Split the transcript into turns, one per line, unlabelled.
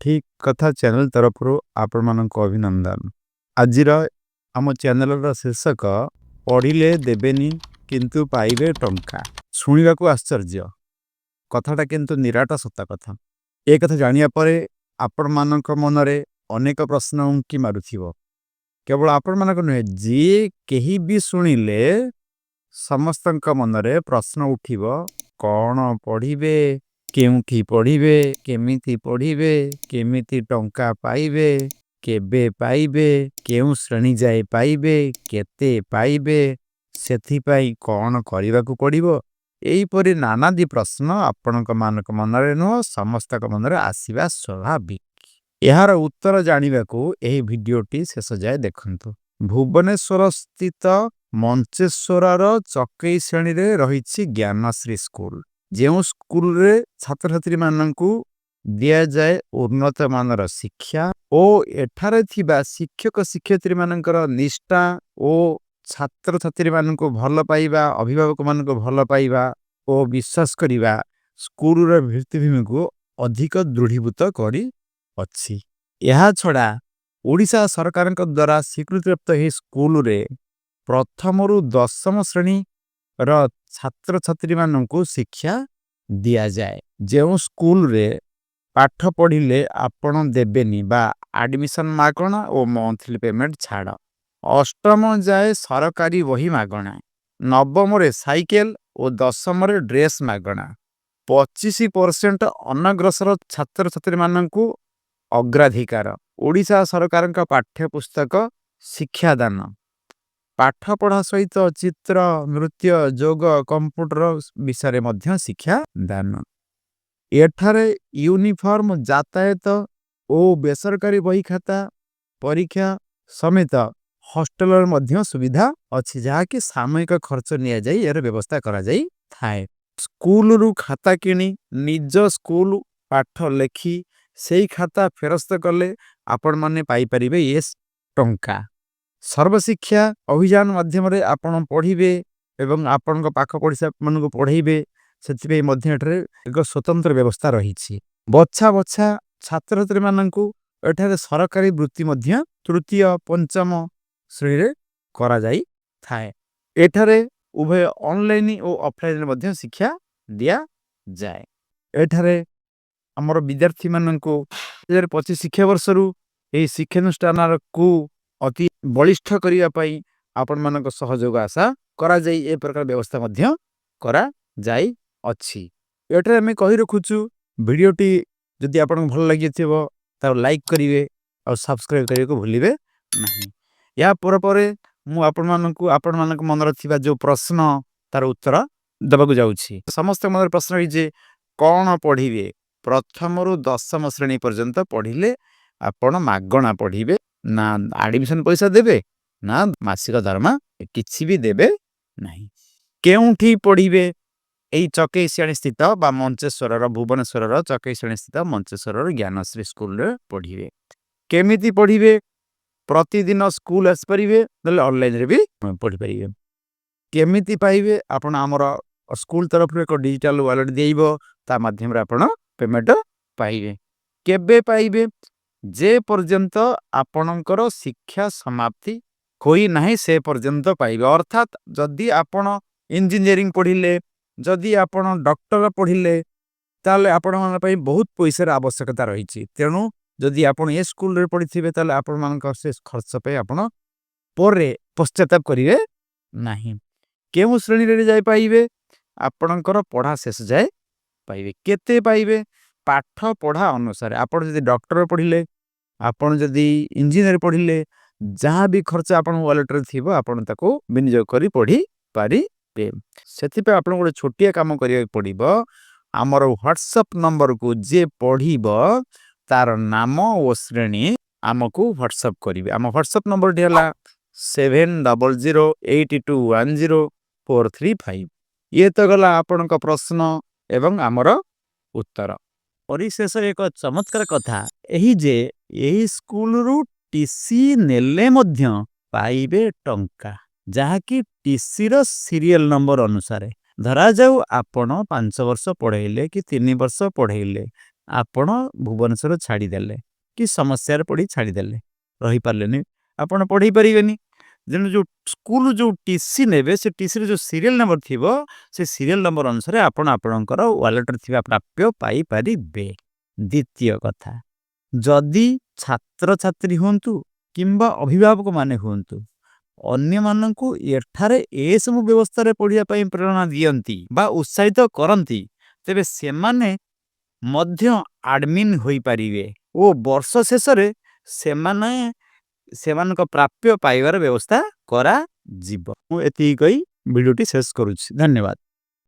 ଠିକ୍ କଥା ଚ୍ୟାନେଲ ତରଫରୁ ଆପଣମାନଙ୍କୁ ଅଭିନନ୍ଦନ। ଆଜିର ଆମ ଚ୍ୟାନେଲର ଶୀର୍ଷକ "ପଢ଼ିଲେ ଦେବେନି, କିନ୍ତୁ ପାଇବେ ଟଙ୍କା"। ଶୁଣିବାକୁ ଆଶ୍ଚର୍ଯ୍ୟ କଥାଟା, କିନ୍ତୁ ନିରାଟ ସତ କଥା। ଏ କଥା ଜାଣିବା ପରେ ଆପଣମାନଙ୍କ ମନରେ ଅନେକ ପ୍ରଶ୍ନ ଉଙ୍କି ମାରୁଥିବ। କେବଳ ଆପଣମାନଙ୍କ ନୁହେଁ, ଯିଏ କେହି ବି ଶୁଣିଲେ ସମସ୍ତଙ୍କ ମନରେ ପ୍ରଶ୍ନ ଉଠିବ, କ'ଣ ପଢ଼ିବେ, କେଉଁଠି ପଢ଼ିବେ, କେମିତି ପଢ଼ିବେ, କେମିତି ଟଙ୍କା ପାଇବେ, କେବେ ପାଇବେ, କେଉଁ ଶ୍ରେଣୀ ଯାଏ ପାଇବେ, କେତେ ପାଇବେ, ସେଥିପାଇଁ କ'ଣ କରିବାକୁ ପଡ଼ିବ? ଏହିପରି ନାନାଦି ପ୍ରଶ୍ନ ଆପଣଙ୍କ ମାନଙ୍କ ମନରେ ନୁହଁ, ସମସ୍ତଙ୍କ ମନରେ ଆସିବା ସ୍ୱାଭାବିକ। ଏହାର ଉତ୍ତର ଜାଣିବାକୁ ଏହି ଭିଡ଼ିଓଟି ଶେଷ ଯାଏ ଦେଖନ୍ତୁ। ଭୁବନେଶ୍ୱର ସ୍ଥିତ ମଞ୍ଚେଶ୍ୱରର ଚକେଇ ଶ୍ରେଣୀରେ ରହିଛି ଜ୍ଞାନଶ୍ରୀ ସ୍କୁଲ, ଯେଉଁ ସ୍କୁଲରେ ଛାତ୍ରଛାତ୍ରୀମାନଙ୍କୁ ଦିଆଯାଏ ଉନ୍ନତ ମାନର ଶିକ୍ଷା ଓ ଏଠାରେ ଥିବା ଶିକ୍ଷକ ଶିକ୍ଷୟିତ୍ରୀମାନଙ୍କର ନିଷ୍ଠା ଓ ଛାତ୍ରଛାତ୍ରୀମାନଙ୍କୁ ଭଲ ପାଇବା, ଅଭିଭାବକମାନଙ୍କୁ ଭଲ ପାଇବା ଓ ବିଶ୍ୱାସ କରିବା ସ୍କୁଲର ଭିତ୍ତିଭୂମିକୁ ଅଧିକ ଦୃଢ଼ୀଭୂତ କରିଅଛି। ଏହା ଛଡ଼ା ଓଡ଼ିଶା ସରକାରଙ୍କ ଦ୍ୱାରା ସ୍ୱୀକୃତିପ୍ରାପ୍ତ ଏହି ସ୍କୁଲରେ ପ୍ରଥମରୁ ଦଶମ ଶ୍ରେଣୀର ଛାତ୍ରଛାତ୍ରୀମାନଙ୍କୁ ଶିକ୍ଷା ଦିଆଯାଏ, ଯେଉଁ ସ୍କୁଲରେ ପାଠ ପଢ଼ିଲେ ଆପଣ ଦେବେନି ବା ଆଡ଼ମିସନ୍ ମାଗଣା ଓ ମନ୍ଥଲି ପେମେଣ୍ଟ ଛାଡ଼। ଅଷ୍ଟମ ଯାଏ ସରକାରୀ ବହି ମାଗଣା, ନବମରେ ସାଇକେଲ ଓ ଦଶମରେ ଡ୍ରେସ୍ ମାଗଣା। 25% ଅନଗ୍ରସର ଛାତ୍ରଛାତ୍ରୀମାନଙ୍କୁ ଅଗ୍ରାଧିକାର। ଓଡ଼ିଶା ସରକାରଙ୍କ ପାଠ୍ୟପୁସ୍ତକ ଶିକ୍ଷାଦାନ। ପାଠପଢ଼ା ସହିତ ଚିତ୍ର, ନୃତ୍ୟ, ଯୋଗ, କମ୍ପ୍ୟୁଟର ବିଷୟରେ ମଧ୍ୟ ଶିକ୍ଷାଦାନ। ଏଠାରେ ୟୁନିଫର୍ମ, ଯାତାୟାତ ଓ ବେସରକାରୀ ବହି ଖାତା, ପରୀକ୍ଷା ସମେତ ହଷ୍ଟେଲର ମଧ୍ୟ ସୁବିଧା ଅଛି, ଯାହାକି ସାମୟିକ ଖର୍ଚ୍ଚ ନିଆଯାଇ ଏହାର ବ୍ୟବସ୍ଥା କରାଯାଇଥାଏ। ସ୍କୁଲରୁ ଖାତା କିଣି ନିଜ ସ୍କୁଲ ପାଠ ଲେଖି ସେଇ ଖାତା ଫେରସ୍ତ କଲେ ଆପଣମାନେ ପାଇପାରିବେ ଏ ଟଙ୍କା। ସର୍ବଶିକ୍ଷା ଅଭିଯାନ ମାଧ୍ୟମରେ ଆପଣ ପଢ଼ିବେ ଏବଂ ଆପଣଙ୍କ ପାଖ ପଡ଼ିଶାମାନଙ୍କୁ ପଢ଼େଇବେ, ସେଥିପାଇଁ ମଧ୍ୟ ଏଠାରେ ଏକ ସ୍ୱତନ୍ତ୍ର ବ୍ୟବସ୍ଥା ରହିଛି। ବଛା ବଛା ଛାତ୍ରଛାତ୍ରୀମାନଙ୍କୁ ଏଠାରେ ସରକାରୀ ବୃତ୍ତି ମଧ୍ୟ ତୃତୀୟ, ପଞ୍ଚମ ଶ୍ରେଣୀରେ କରାଯାଇଥାଏ। ଏଠାରେ ଉଭୟ ଅନଲାଇନ୍ ଓ ଅଫଲାଇନ୍ରେ ମଧ୍ୟ ଶିକ୍ଷା ଦିଆଯାଏ। ଏଠାରେ ଆମର ବିଦ୍ୟାର୍ଥୀମାନଙ୍କୁ 2025 ଶିକ୍ଷାବର୍ଷରୁ ଏହି ଶିକ୍ଷାନୁଷ୍ଠାନକୁ ଅତି ବଳିଷ୍ଠ କରିବା ପାଇଁ ଆପଣମାନଙ୍କ ସହଯୋଗ ଆଶା କରାଯାଇ ଏ ପ୍ରକାର ବ୍ୟବସ୍ଥା ମଧ୍ୟ କରାଯାଇଅଛି। ଏଠାରେ ଆମେ କହି ରଖୁଛୁ, ଭିଡ଼ିଓଟି ଯଦି ଆପଣଙ୍କୁ ଭଲ ଲାଗିଥିବ, ତାକୁ ଲାଇକ୍ କରିବେ ଆଉ ସବସ୍କ୍ରାଇବ୍ କରିବାକୁ ଭୁଲିବେ ନାହିଁ। ଏହା ପରେ ପରେ ମୁଁ ଆପଣମାନଙ୍କୁ ଆପଣମାନଙ୍କ ମନରେ ଥିବା ଯେଉଁ ପ୍ରଶ୍ନ, ତାର ଉତ୍ତର ଦେବାକୁ ଯାଉଛି। ସମସ୍ତଙ୍କ ମନରେ ପ୍ରଶ୍ନ ରହିଛି, କ'ଣ ପଢ଼ିବେ? ପ୍ରଥମରୁ ଦଶମ ଶ୍ରେଣୀ ପର୍ଯ୍ୟନ୍ତ ପଢ଼ିଲେ ଆପଣ ମାଗଣା ପଢ଼ିବେ, ନା ଆଡ଼ମିସନ୍ ପଇସା ଦେବେ, ନା ମାସିକ ଦରମା, କିଛି ବି ଦେବେ ନାହିଁ। କେଉଁଠି ପଢ଼ିବେ? ଏଇ ଚକେଇସିଆଣି ସ୍ଥିତ ବା ମଞ୍ଚେଶ୍ୱରର, ଭୁବନେଶ୍ୱରର ଚକେଇସିଆଣି ସ୍ଥିତ ମଞ୍ଚେଶ୍ୱରର ଜ୍ଞାନଶ୍ରୀ ସ୍କୁଲରେ ପଢ଼ିବେ। କେମିତି ପଢ଼ିବେ? ପ୍ରତିଦିନ ସ୍କୁଲ ଆସିପାରିବେ, ନହେଲେ ଅନଲାଇନରେ ବି ପଢ଼ିପାରିବେ। କେମିତି ପାଇବେ? ଆପଣ ଆମର ସ୍କୁଲ ତରଫରୁ ଏକ ଡିଜିଟାଲ ୱାଲେଟ୍ ଦିଆଯିବ, ତା ମାଧ୍ୟମରେ ଆପଣ ପେମେଣ୍ଟ ପାଇବେ। କେବେ ପାଇବେ? ଯେ ପର୍ଯ୍ୟନ୍ତ ଆପଣଙ୍କର ଶିକ୍ଷା ସମାପ୍ତି ହୋଇନାହିଁ, ସେ ପର୍ଯ୍ୟନ୍ତ ପାଇବେ। ଅର୍ଥାତ୍ ଯଦି ଆପଣ ଇଞ୍ଜିନିୟରିଂ ପଢ଼ିଲେ, ଯଦି ଆପଣ ଡକ୍ଟର ପଢ଼ିଲେ, ତାହେଲେ ଆପଣମାନଙ୍କ ପାଇଁ ବହୁତ ପଇସାର ଆବଶ୍ୟକତା ରହିଛି। ତେଣୁ ଯଦି ଆପଣ ଏ ସ୍କୁଲରେ ପଢ଼ିଥିବେ, ତାହେଲେ ଆପଣମାନଙ୍କ ସେ ଖର୍ଚ୍ଚ ପାଇଁ ଆପଣ ପରେ ପଶ୍ଚାତାପ କରିବେ ନାହିଁ। କେଉଁ ଶ୍ରେଣୀରେ ଯାଇ ପାଇବେ? ଆପଣଙ୍କର ପଢ଼ା ଶେଷ ଯାଏ ପାଇବେ। କେତେ ପାଇବେ? ପାଠ ପଢ଼ା ଅନୁସାରେ। ଆପଣ ଯଦି ଡକ୍ଟର ପଢ଼ିଲେ, ଆପଣ ଯଦି ଇଞ୍ଜିନିୟର ପଢ଼ିଲେ, ଯାହା ବି ଖର୍ଚ୍ଚ ଆପଣଙ୍କ ୱାଲେଟରେ ଥିବ, ଆପଣ ତାକୁ ବିନିଯୋଗ କରି ପଢ଼ିପାରିବେ। ସେଥିପାଇଁ ଆପଣଙ୍କୁ ଗୋଟେ ଛୋଟିଆ କାମ କରିବାକୁ ପଡ଼ିବ। ଆମର ହ୍ୱାଟ୍ସଆପ୍ ନମ୍ବରକୁ ଯିଏ ପଢ଼ିବ, ତାର ନାମ ଓ ଶ୍ରେଣୀ ଆମକୁ ହ୍ୱାଟ୍ସଆପ୍ କରିବେ। ଆମ ହ୍ୱାଟ୍ସଆପ୍ ନମ୍ବରଟି ହେଲା 7008210435। ଇଏ ତ ଗଲା ଆପଣଙ୍କ ପ୍ରଶ୍ନ ଏବଂ ଆମର ଉତ୍ତର। ପରିଶେଷରେ ଏକ ଚମତ୍କାର କଥା ଏହି ଯେ ଏହି ସ୍କୁଲରୁ ଟିସି ନେଲେ ମଧ୍ୟ ପାଇବେ ଟଙ୍କା, ଯାହାକି ଟିସିର ସିରିଏଲ ନମ୍ବର ଅନୁସାରେ। ଧରାଯାଉ ଆପଣ 5 ବର୍ଷ ପଢ଼େଇଲେ କି 3 ବର୍ଷ ପଢ଼େଇଲେ, ଆପଣ ଭୁବନେଶ୍ୱର ଛାଡ଼ିଦେଲେ କି ସମସ୍ୟାରେ ପଡ଼ି ଛାଡ଼ିଦେଲେ, ରହିପାରିଲେନି, ଆପଣ ପଢ଼େଇ ପାରିବେନି। ତେଣୁ ଯେଉଁ ସ୍କୁଲ ଯେଉଁ ଟିସି ନେବେ, ସେ ଟିସିରେ ଯେଉଁ ସିରିଏଲ୍ ନମ୍ବର ଥିବ, ସେ ସିରିଏଲ୍ ନମ୍ବର ଅନୁସାରେ ଆପଣ ଆପଣଙ୍କର ୱାଲେଟରେ ଥିବା ପ୍ରାପ୍ୟ ପାଇପାରିବେ। ଦ୍ୱିତୀୟ କଥା, ଯଦି ଛାତ୍ରଛାତ୍ରୀ ହୁଅନ୍ତୁ କିମ୍ବା ଅଭିଭାବକମାନେ ହୁଅନ୍ତୁ, ଅନ୍ୟମାନଙ୍କୁ ଏଠାରେ ଏସବୁ ବ୍ୟବସ୍ଥାରେ ପଢ଼ିବା ପାଇଁ ପ୍ରେରଣା ଦିଅନ୍ତି ବା ଉତ୍ସାହିତ କରନ୍ତି, ତେବେ ସେମାନେ ମଧ୍ୟ ଆଡ଼ମିନ୍ ହୋଇପାରିବେ ଓ ବର୍ଷ ଶେଷରେ ସେମାନେ ସେମାନଙ୍କ ପ୍ରାପ୍ୟ ପାଇବାର ବ୍ୟବସ୍ଥା କରାଯିବ। ମୁଁ ଏତିକି କହି ଭିଡ଼ିଓଟି ଶେଷ କରୁଛି। ଧନ୍ୟବାଦ।